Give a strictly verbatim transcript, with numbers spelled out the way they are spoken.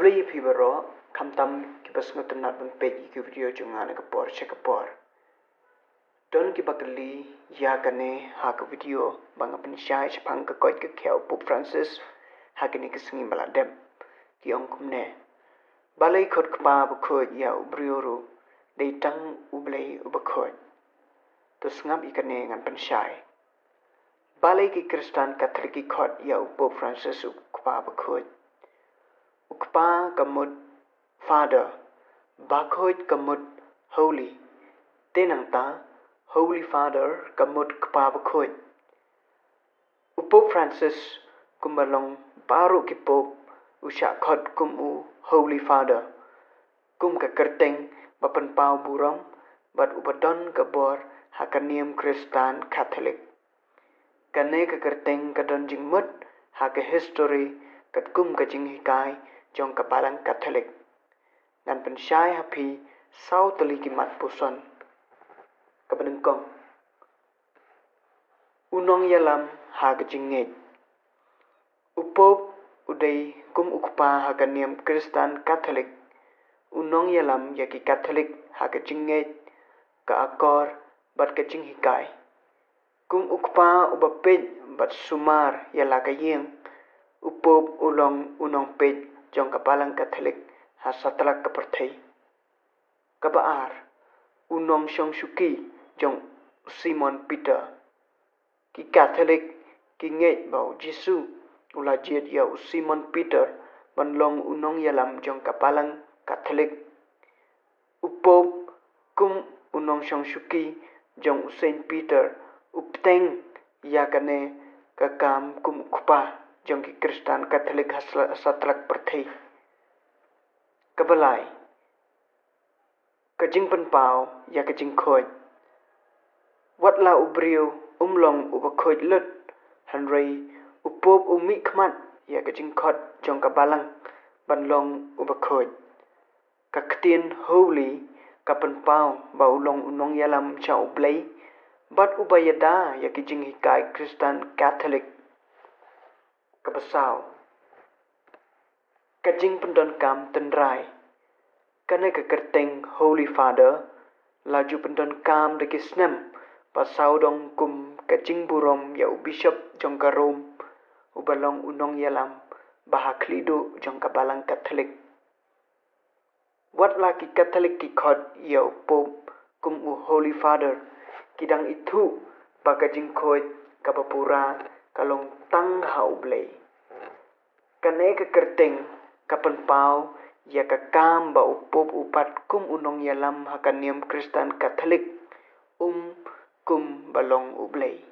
Khublei ïa phi baroh, khamtam kiba sngewtynnat ban peit ïa ki video jong nga na ka por sha ka por. Don kiba kylli ïa kane ha ka video ba nga pynshai shaphang ka koit ka khiah u Pope Francis ha kine ki sngi ba la dep. Ki ong kumne: Balei khot Kpa Bakhuid ïa u briew ruh, dei tang U Blei uba khuid? To sngap ïa kane, ngan pynshai. Balei ki Khristan Katholik ki khot ïa u Pope Francis u Kpa Bakhuid? U Kpa ka mut Father, Bakhuid ka mut Holy. Te nangta, Holy Father ka mut Kpa Bakhuid. U Pope Francis, kumba long baroh ki Pope, u shah khot kum u Holy Father, kum ka kyrteng ba pynpaw burom bad uba don ka bor ha ka niam Khristan Katholik. Kane ka kyrteng ka don jingmut ha ka history katkum ka jinghikai jong ka Balang Katholik. Ngan pynshai ha phi saw tylli ki mat puson. Kaba nyngkong, u nongïalam ha ka jingngeit. U Pope u dei kum u kpa ha ka niam Khristan Katholik, u nongïalam ïa ki Katholik ha ka jingngeit, ka akor bad ka jinghikai. Kum u kpa uba peit bad sumar ïa la ka ïing, u Pope u long u nongpeit jong ka Balang Katholik ha satlak ka pyrthei. Kaba ar, u nongshong shuki jong u Simon Peter. Ki Katholik ki ngeit ba u Jisu u la jied ïa u Simon Peter ban long u nongïalam jong ka Balang Katholik. U Pope kum u nongshong shuki jong u Saint Peter u bteng ïa kane ka kam kum u kpa jong ki Khristan Katholik ha sla-, satlak pyrthei. Kaba lai, ka jingpynpaw ïa ka jingkhuid. Wat la u briew um long uba khuid lut, hynrei u Pope u mih khmat ïa ka jingkhot jong ka Balang ban long uba khuid. Ka ktien Holy ka pynpaw ba u long u nongïalam sha U Blei bad uba ïada ïa ki jinghikai Khristan Katholik. Kaba saw, ka jingpyndonkam tynrai. Kane ka kyrteng Holy Father la ju pyndonkam da ki snem ba sawdong kum ka jingburom ïa u Bishop jong ka Rome, uba long u nongïalam ba ha khlieh duh jong ka Balang Katholik. Wat la ki Katholik ki khot ïa u Pope kum u Holy Father, ki dang ithuh ba ka jingkhuid kaba pura ka long tang ha U Blei. Kane ka kyrteng ka pynpaw ïa ka kam ba u Pope u bat kum u nongïalam ha ka niam Khristan Katholik, um kum ba long U Blei.